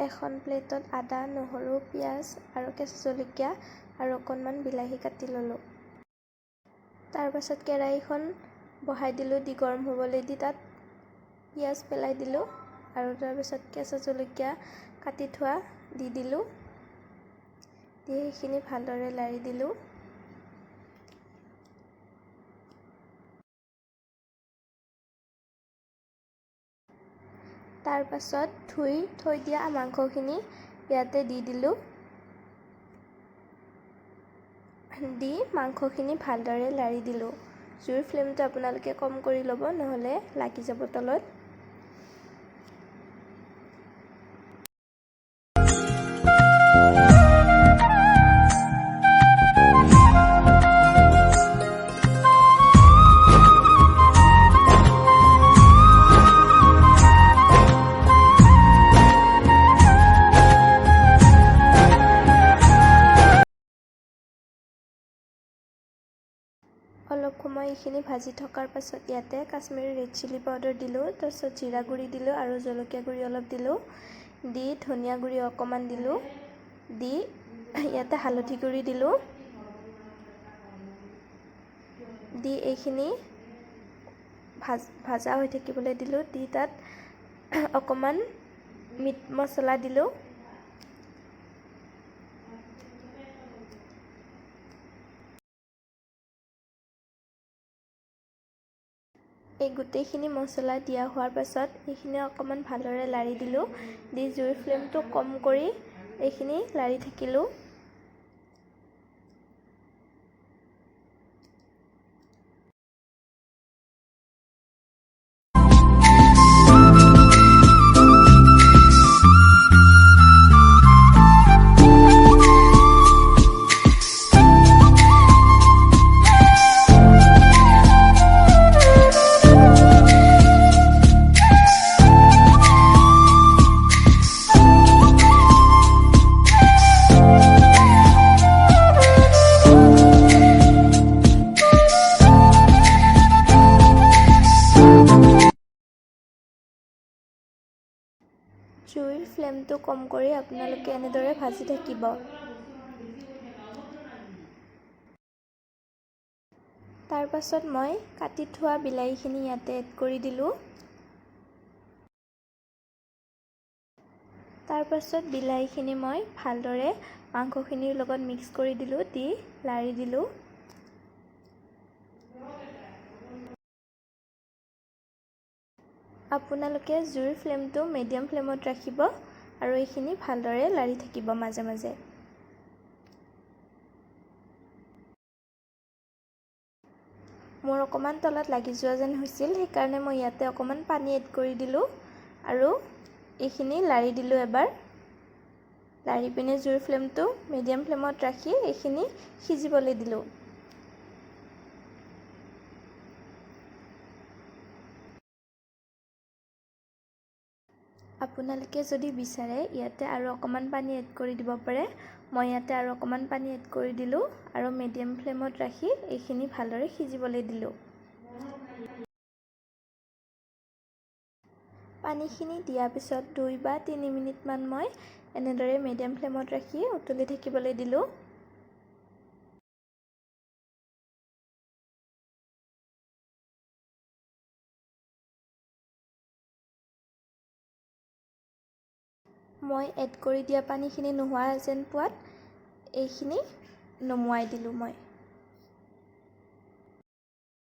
এখন প্লেটত আদা, নহৰু, পিঁয়াজ আৰু কেঁচা জলকীয়া আৰু অকণমান বিলাহী কাটি ল'লোঁ। তাৰপাছত কেৰাহীখন বহাই দিলোঁ, দি গৰম হ'বলৈ দি তাত পিঁয়াজ পেলাই দিলোঁ আৰু তাৰপিছত কেঁচা জলকীয়া কাটি থোৱা দি দিলোঁ। দি সেইখিনি ভালদৰে লাৰি দিলোঁ। তাৰপাছত ধুই থৈ দিয়া মাংসখিনি ইয়াতে দি দিলোঁ। দি মাংসখিনি ভালদৰে লাৰি দিলোঁ। জুইৰ ফ্লেমটো আপোনালোকে কম কৰি ল'ব, নহ'লে লাগি যাব তলত। অলপ সময় এইখিনি ভাজি থকাৰ পাছত ইয়াতে কাশ্মীৰী ৰেড চিলি পাউডাৰ দিলোঁ, তাৰপিছত জিৰা গুড়ি দিলোঁ আৰু জলকীয়া গুড়ি অলপ দিলোঁ, দি ধনিয়া গুড়ি অকণমান দিলোঁ, দি ইয়াতে হালধি গুড়ি দিলোঁ। দি এইখিনি ভাজা হৈ থাকিবলৈ দিলোঁ। দি তাত অকণমান মিট মছলা দিলোঁ। এই গোটেইখিনি মছলা দিয়া হোৱাৰ পাছত এইখিনি অকণমান ভালদৰে লাৰি দিলোঁ। দি জুইৰ ফ্লেমটো কম কৰি এইখিনি লাৰি থাকিলোঁ। জুইৰ ফ্লেমটো কম কৰি আপোনালোকে এনেদৰে ভাজি থাকিব। তাৰপাছত মই কাটি থোৱা বিলাহীখিনি ইয়াতে এড কৰি দিলোঁ। তাৰপাছত বিলাহীখিনি মই ভালদৰে মাংসখিনিৰ লগত মিক্স কৰি দিলোঁ, দি লাৰি দিলোঁ। আপোনালোকে জুইৰ ফ্লেমটো মিডিয়াম ফ্লেমত ৰাখিব আৰু এইখিনি ভালদৰে লাৰি থাকিব মাজে মাজে। মোৰ অকণমান তলত লাগি যোৱা যেন হৈছিল, সেইকাৰণে মই ইয়াতে অকণমান পানী এড কৰি দিলোঁ আৰু এইখিনি লাৰি দিলোঁ এবাৰ। লাৰি পিনে জুইৰ ফ্লেমটো মিডিয়াম ফ্লেমত ৰাখি এইখিনি সিজিবলৈ দিলোঁ। আপোনালোকে যদি বিচাৰে ইয়াতে আৰু অকণমান পানী এড কৰি দিব পাৰে। মই ইয়াতে আৰু অকণমান পানী এড কৰি দিলোঁ আৰু মিডিয়াম ফ্লেমত ৰাখি এইখিনি ভালদৰে সিজিবলৈ দিলোঁ। পানীখিনি দিয়াৰ পিছত 2 বা 3 মিনিটমান মই এনেদৰে মিডিয়াম ফ্লেমত ৰাখি উতলি থাকিবলৈ দিলোঁ। মই এড কৰি দিয়া পানীখিনি নোহোৱা যেন পোৱাত এইখিনি নমুৱাই দিলোঁ মই।